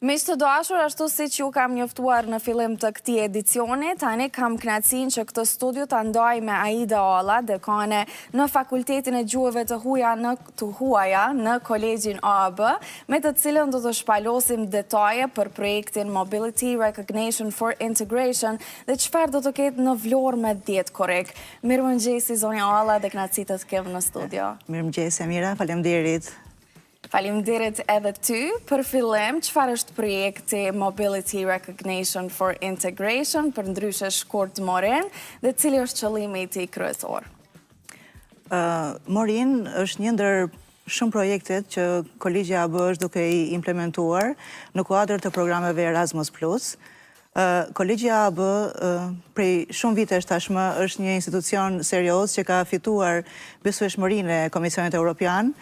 Miq të dashur, ashtu siç ju kam njoftuar në fillim të këtij edicioni, tani kam kënaqësinë që këtë studio ta ndaj me Aida Alla, dekane në Fakultetin e Gjuhëve të Huaja në të Huaja në Kolegjin AAB, me të cilën do të shpalosim detaje për projektin Mobility Recognition for Integration dhe çfarë do të ketë në Vlorë me 10 korrik. Mirëmëngjesi, zonja Alla, dhe kënaqësi të të kem në studio. Mirëmëngjes, Emira, faleminderit. Faleminderit edhe ty. Për fillim, çfarë është projekti Mobility Recognition for Integration, për ndryshe shkurt Morin, dhe cili është qëllimi i tij kryesor? Morin është një ndër shumë projektet që Kolegji AAB është duke i implementuar në kuadër të programeve Erasmus+. Kolegji AAB prej shumë vitesh tashmë është një institucion serioz që ka fituar besueshmërinë e Komisionit Evropian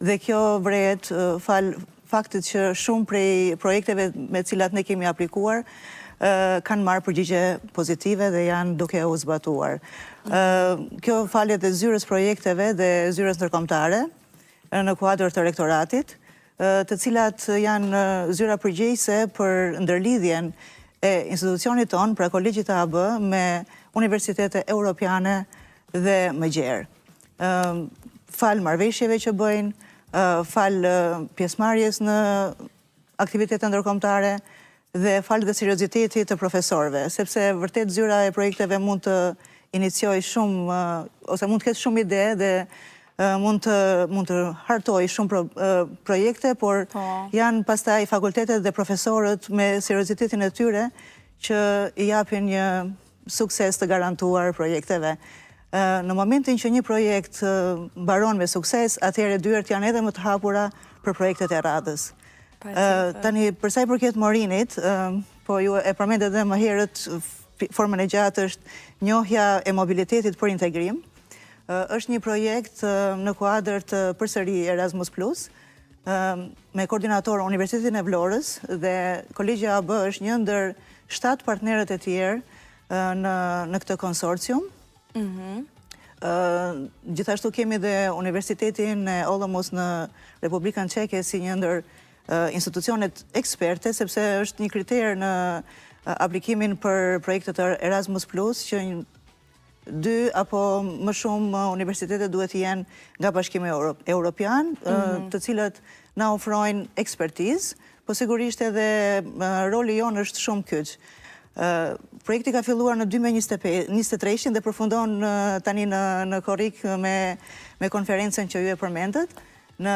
dhe kjo vret falë faktit që shumë prej projekteve me cilat ne kemi aplikuar kanë marrë përgjigje pozitive dhe janë duke u zbatuar. Kjo falë edhe zyrës projekteve dhe zyrës ndërkombëtare në kuadër të rektoratit, të cilat janë zyra përgjegjëse për ndërlidhjen e institucionit tonë, pra Kolegjit AAB, me universitete europiane dhe më gjerë. Falë marrëveshjeve që bëjnë, falë pjesëmarrjes në aktivitete ndërkombëtare dhe falë dhe seriozitetit të profesorëve, sepse vërtet zyra e projekteve mund të iniciojë shumë ose mund të ketë shumë ide dhe mund të mund të hartojë shumë pro, projekte, por po. janë pastaj fakultetet dhe profesorët me seriozitetin e tyre që i japin një sukses të garantuar projekteve. Në momentin që një projekt mbaron me sukses, atëherë dyert janë edhe më të hapura për projektet e radhës. Tani, për sa i përket Morinit, po ju e përmendët edhe më herët, formën e gjatë është njohja e mobilitetit për integrim. Është një projekt në kuadër të përsëri Erasmus+, me koordinator Universitetin e Vlorës dhe Kolegji AAB është një ndër 7 partnerët e tjerë në, në këtë konsorcium. Mm Gjithashtu kemi dhe Universitetin e Olomouc në Republikën Çeke si një ndër institucionet eksperte, sepse është një kriter në aplikimin për projektet Erasmus Plus që dy apo më shumë universitete duhet të jenë nga Bashkimi Europian, mhm. të cilët na ofrojnë ekspertizë, po sigurisht edhe roli jonë është shumë kyç. Projekti ka filluar në 2023 dhe përfundon tani në në korrik me me konferencën që ju e përmendët në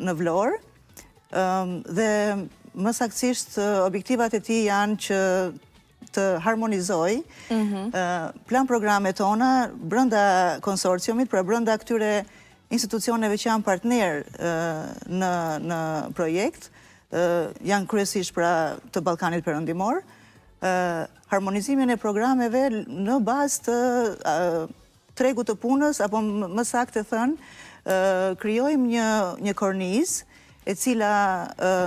në Vlorë. Dhe më saktësisht objektivat e tij janë që të harmonizojë mhm. plan programet tona brenda konsorciumit, pra brenda këtyre institucioneve që janë partner në në projekt, janë kryesisht pra të Ballkanit Perëndimor, harmonizimin e programeve në bazë të tregut të punës apo më saktë e thënë, krijojmë një një kornizë e cila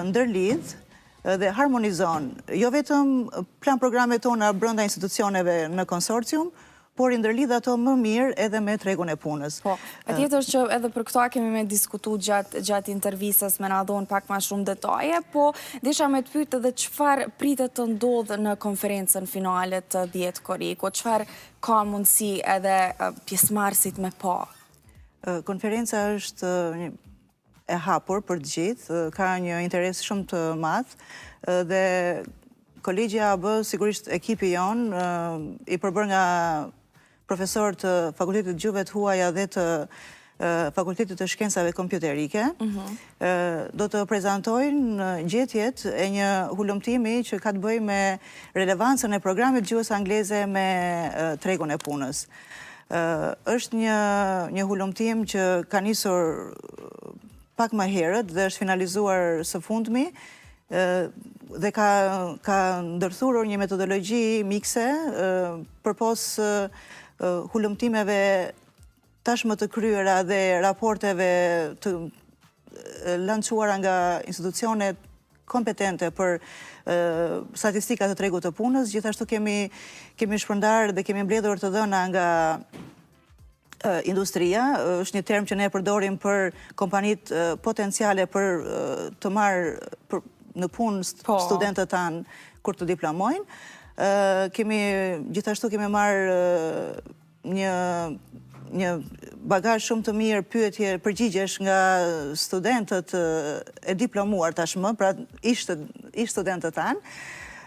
ndërlidh dhe harmonizon jo vetëm plan programet tona brenda institucioneve në konsorcium, por i ndërlidh ato më mirë edhe me tregun e punës. Po, patjetër që edhe për këto kemi me diskutu gjatë gjatë intervistës me na dhonë pak ma shumë detaje, po desha me të pytë edhe çfarë pritet të ndodhë në konferencën finale të 10 korrikut, çfarë ka mundësi edhe pjesëmarrësit me pa? Konferenca është e hapur për të gjithë, ka një interes shumë të madh dhe Kolegji AAB, sigurisht ekipi jonë, i përbërë nga profesorë të Fakultetit të Gjuhëve të Huaja dhe të Fakultetit të Shkencave Kompjuterike, mhm. do të prezantojnë gjetjet e një hulumtimi që ka të bëjë me relevancën e programit gjuhës angleze me tregun e punës. Është një një hulumtim që ka nisur pak më herët dhe është finalizuar së fundmi dhe ka ka ndërthurur një metodologji mikse përpos hulumtimeve tashmë të kryera dhe raporteve të lançuara nga institucionet kompetente për statistika të tregut të punës, gjithashtu kemi kemi shpërndarë dhe kemi mbledhur të dhëna nga industria, është një term që ne e përdorim për kompanitë potenciale për të marrë për në punë po. studentët tanë kur të diplomojnë. Kemi, gjithashtu kemi marrë një një bagazh shumë të mirë pyetje përgjigjesh nga studentët e diplomuar tashmë, pra ish ish studentët tanë.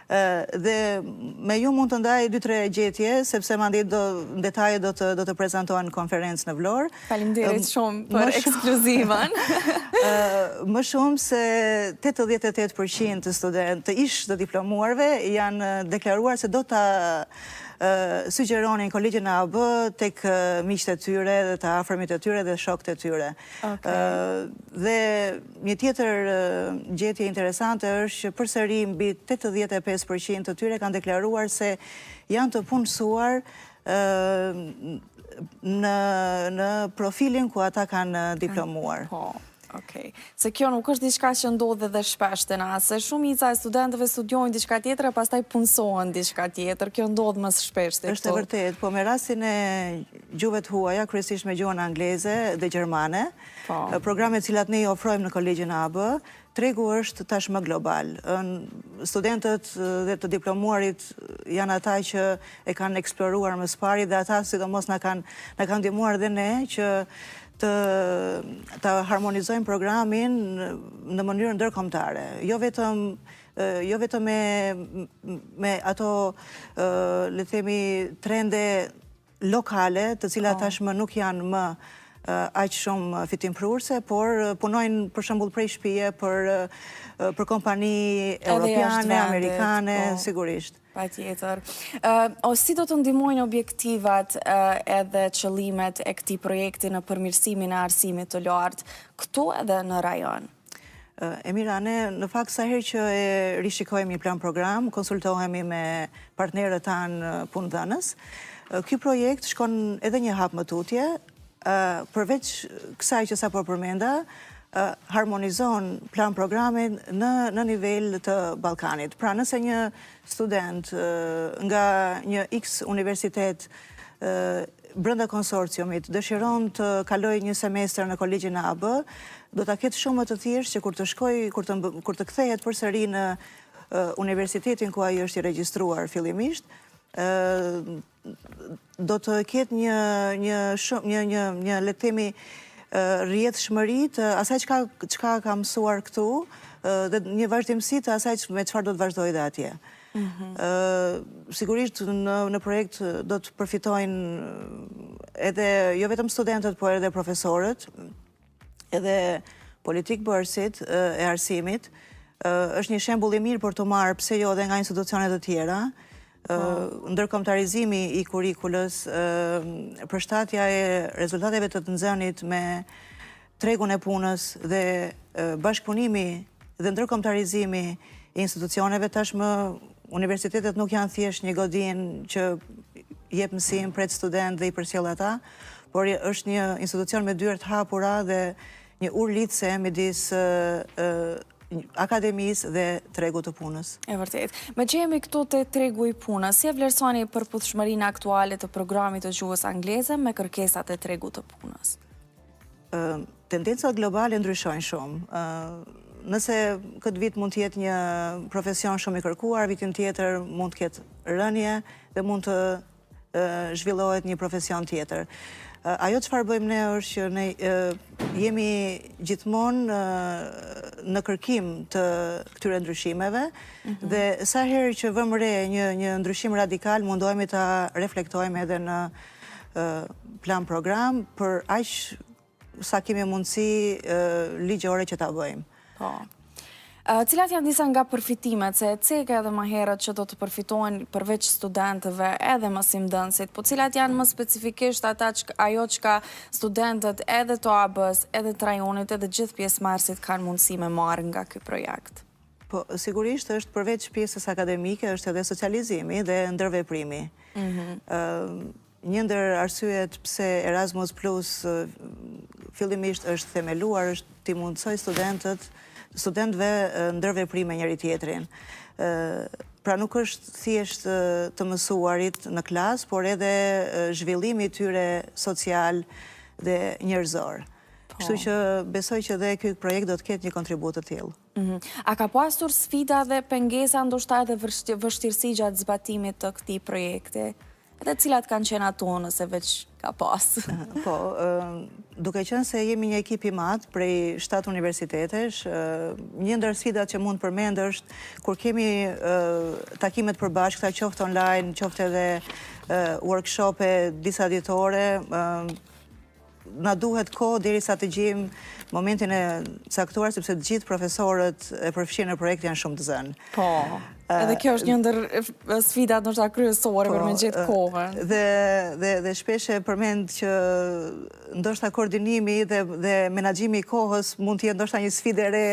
Dhe me ju mund të ndaj 2-3 gjetje, sepse mandej do detaje do të do të prezantohen në konferencë në Vlorë. Faleminderit shumë për ekskluzivën. Më shumë se 88% të student të ish të diplomuarve janë deklaruar se do ta sugjeronin Kolegjin AAB tek miqtë e tyre dhe të afërmit e tyre dhe shokët e tyre. Dhe një tjetër gjetje interesante është që përsëri mbi 85% të tyre kanë deklaruar se janë të punësuar në në profilin ku ata kanë diplomuar. Po. Okej. Se kjo nuk është diçka që ndodh edhe shpesh te na, se shumica e studentëve studiojnë diçka tjetër e pastaj punësohen diçka tjetër. Kjo ndodh më së shpeshti Është e vërtetë, po me rastin e gjuhëve të huaja, kryesisht me gjuhën angleze dhe gjermane, po. programet të cilat ne i ofrojmë në Kolegjin AAB, tregu është tashmë global. Studentët dhe të diplomuarit janë ata që e kanë eksploruar më së pari dhe ata sidomos na kanë na kanë ndihmuar dhe ne që të ta harmonizojmë programin në mënyrë ndërkombëtare. Jo vetëm jo vetëm me me ato le të themi trende lokale, të cilat po. tashmë nuk janë më aq shumë fitimprurëse, por punojnë për shembull prej shtëpie për për kompani europiane, amerikane, po. sigurisht. Patjetër. O si do të ndihmojnë objektivat edhe qëllimet e këtij projekti në përmirësimin e arsimit të lartë këtu edhe në rajon? E mira, ne në fakt sa herë që e rishikojmë një plan program, konsultohemi me partnerët tanë punëdhënës. Ky projekt shkon edhe një hap më tutje, përveç kësaj që sapo përmenda, harmonizon plan programin në në nivel të Ballkanit. Pra nëse një student nga një X universitet brenda konsorciumit dëshiron të kalojë një semestër në Kolegjin AAB, do ta ketë shumë më të thjeshtë që kur të shkojë, kur të kur të kthehet përsëri në universitetin ku ai është i regjistruar fillimisht, do të ketë një një shumë një një një le të themi rrjedhshmëri të asaj çka çka ka mësuar këtu dhe një vazhdimësi të asaj me çfarë do të vazhdojë dhe atje. Mm Sigurisht në në projekt do të përfitojnë edhe jo vetëm studentët, por edhe profesorët, edhe politikëbërësit e arsimit. Është një shembull i mirë për t'u marrë, pse jo edhe nga institucione të tjera. Po. Ndërkombëtarizimi i kurrikulës, përshtatja e rezultateve të të nxënit me tregun e punës dhe bashkëpunimi dhe ndërkombëtarizimi i institucioneve tashmë universitetet nuk janë thjesht një godinë që jep mësim, pret studentë dhe i përcjell ata, por është një institucion me dyer të hapura dhe një urë lidhëse midis akademisë dhe tregut të punës. E vërtetë. Meqë jemi këtu te tregu i punës, si e vlerësoni përputhshmërinë aktuale të programit të gjuhës angleze me kërkesat e tregut të punës? Tendencat globale ndryshojnë shumë. Nëse këtë vit mund të jetë një profesion shumë i kërkuar, vitin tjetër mund të ketë rënie dhe mund të zhvillohet një profesion tjetër. Ajo çfarë bëjmë ne është që ne jemi gjithmonë në kërkim të këtyre ndryshimeve mhm. dhe sa herë që vëmë re një një ndryshim radikal mundohemi ta reflektojmë edhe në plan program për aq sa kemi mundësi ligjore që ta bëjmë. Po. Cilat janë disa nga përfitimet, se e ceke edhe më herët që do të përfitojnë përveç studentëve edhe mësimdhënësit, po cilat janë më specifikisht ata që, ajo çka studentët edhe të AAB-së, edhe të rajonit, edhe gjithë pjesëmarrësit kanë mundësi me marrë nga ky projekt? Po, sigurisht është përveç pjesës akademike, është edhe socializimi dhe ndërveprimi. Mhm. Një ndër arsyet pse Erasmus Plus fillimisht është themeluar është t'i mundësojë studentët, studentëve ndërveprim me njëri-tjetrin. Pra nuk është thjesht të mësuarit në klasë, por edhe zhvillimi i tyre social dhe njerëzor. Po. Kështu që besoj që dhe ky projekt do të ketë një kontribut të tillë. Mhm. A ka pasur sfida dhe pengesa ndoshta edhe vështirësi gjatë zbatimit të këtij projekti? Edhe cilat kanë qenë ato nëse veç ka pas? Po, duke qenë se jemi një ekip i madh prej 7 universitetesh, një ndër sfidat që mund përmend është kur kemi takime të përbashkëta, qoftë online, qoftë edhe workshope disa ditore, na duhet kohë derisa të gjejmë momentin e caktuar, sepse të gjithë profesorët e përfshirë në projekt janë shumë të zënë. Po, edhe kjo është një ndër sfidat ndoshta kryesore për me po, gjetë kohën. Dhe, dhe, dhe shpesh e përmend që ndoshta koordinimi dhe, dhe menaxhimi i kohës mund të jetë ndoshta një sfidë e re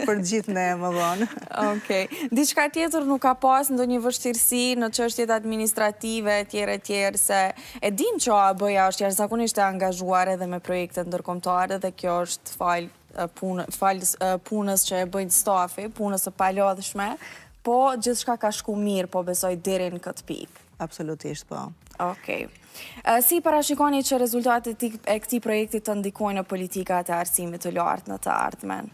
për të gjithë ne më vonë. Okej. Diçka tjetër nuk ka pas ndonjë vështirësi në çështjet administrative etj etj se E dimë që AAB-ja është jashtëzakonisht e angazhuar edhe me projektet ndërkombëtare dhe kjo është falë punë, falë punës që e bëjnë stafi, punës së palodhshme, po gjithçka ka shku mirë, po besoj deri në këtë pikë. Absolutisht, po. Okej. Si parashikoni që rezultatet e këtij projekti të ndikojnë në politikat e arsimit të lartë në të ardhmen?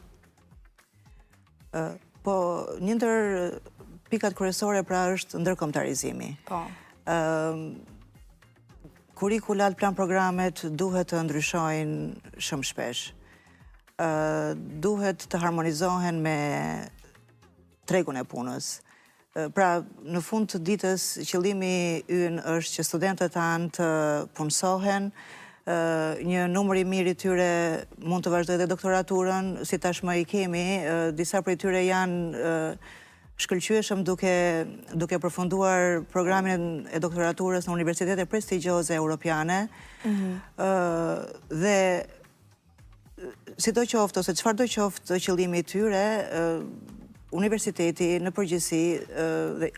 Po, një ndër pikat kryesore pra është ndërkombëtarizimi. Po. Kurikulat, plan programet duhet të ndryshojnë shumë shpesh. Duhet të harmonizohen me tregun e punës. Pra, në fund të ditës, qëllimi ynë është që studentët tanë të punësohen, një numër i mirë i tyre mund të vazhdojë dhe doktoraturën, si tashmë i kemi, disa prej tyre janë shkëlqyeshëm duke, duke përfunduar programin e doktoraturës në universitete prestigjioze europiane, mhm. dhe sido qoftë ose çfarëdo qoftë qëllimi i tyre, universiteti në përgjithësi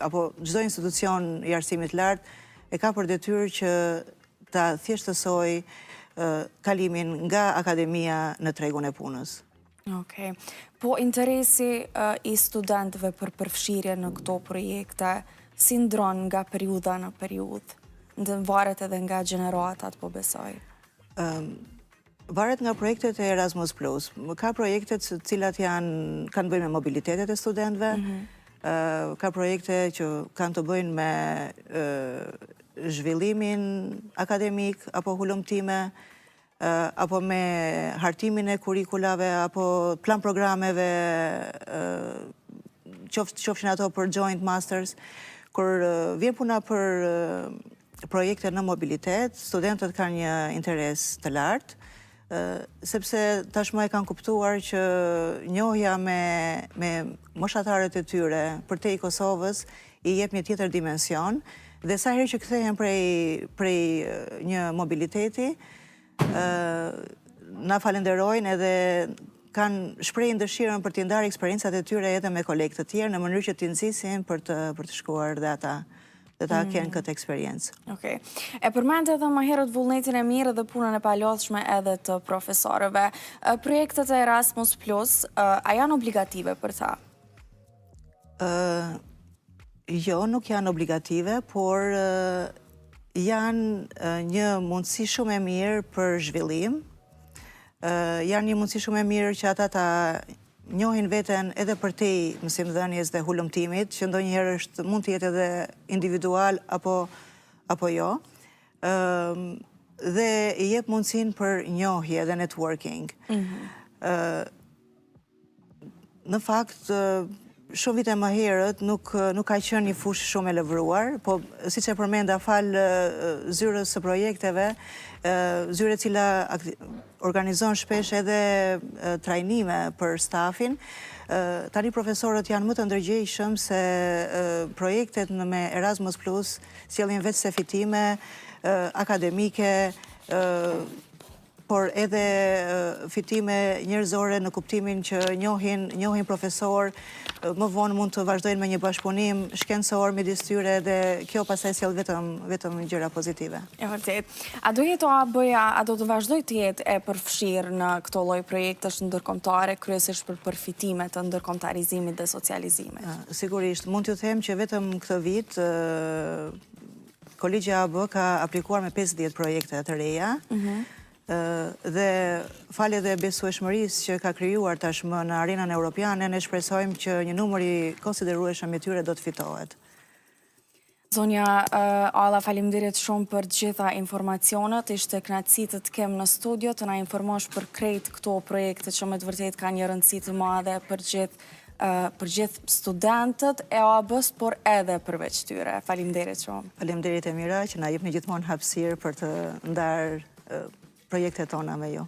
apo çdo institucion i arsimit të lartë e ka për detyrë që ta thjeshtësojë kalimin nga akademia në tregun e punës. Okej. Po interesi i studentëve për përfshirje në këto projekte si ndron nga periudha në periudhë? Varet edhe nga gjeneratat, po besoj. Varet nga projektet e Erasmus Plus. Ka projekte të cilat janë kanë të bëjnë me mobilitetet e studentëve. Mhm. Ka projekte që kanë të bëjnë me zhvillimin akademik apo hulumtime apo me hartimin e kurikulave apo plan programeve qoftë qofshin ato për joint masters. Kur vjen puna për projekte në mobilitet, studentët kanë një interes të lartë, sepse tashmë e kanë kuptuar që njohja me, me moshatarët e tyre përtej Kosovës i jep një tjetër dimension dhe sa herë që kthehen prej, prej një mobiliteti, na falenderojnë edhe kanë shprehin dëshirën për t'i ndarë eksperiencat e tyre edhe me kolegë të tjerë në mënyrë që t'i nxisin për të për të shkuar dhe ata dhe ta mm. kenë këtë eksperiencë. Okej. E përmende edhe më herët vullnetin e mirë dhe punën e palodhshme edhe të profesorëve. Projektet e Erasmus Plus, a janë obligative për ta? Jo, nuk janë obligative, por janë një mundësi shumë e mirë për zhvillim, janë një mundësi shumë e mirë që ata ta njohin veten edhe përtej mësimdhënies dhe hulumtimit, që ndonjëherë është mund të jetë edhe individual apo apo jo. Dhe i jep mundësinë për njohje dhe networking. Mm Në fakt, shumë vite më herët nuk, nuk ka qenë një fushë shumë e lëvruar, po siç e përmenda falë zyrës së projekteve, zyrë e cila organizon shpesh edhe trajnime për stafin, tani profesorët janë më të ndërgjegjshëm se projektet në me Erasmus Plus sjellin veçse fitime akademike, por edhe fitime njerëzore në kuptimin që njohin, njohin profesorë, më vonë mund të vazhdojnë me një bashkëpunim shkencor midis tyre dhe kjo pastaj sjell vetëm vetëm gjëra pozitive. E vërtetë. A do jetë AAB-ja, a do të vazhdojë të jetë e përfshirë në këto lloj projektesh ndërkombëtare, kryesisht për përfitime të ndërkombëtarizimit dhe socializimit? Sigurisht, mund t'ju them që vetëm këtë vit Kolegji AAB ka aplikuar me 50 projekte të reja, mhm. Dhe falë edhe besueshmërisë që ka krijuar tashmë në arenën europiane, ne shpresojmë që një numër i konsiderueshëm i tyre do të fitohet. Zonja Alla, faleminderit shumë për të gjitha informacionet. Ishte kënaqësi të të kem në studio, të na informosh për krejt këto projekte që me të vërtetë kanë një rëndësi të madhe për gjithë për gjithë studentët e AAB-s, por edhe përveç tyre. Faleminderit shumë. Faleminderit Emira që na jepni gjithmonë hapësirë për të ndarë projektet tona me ju.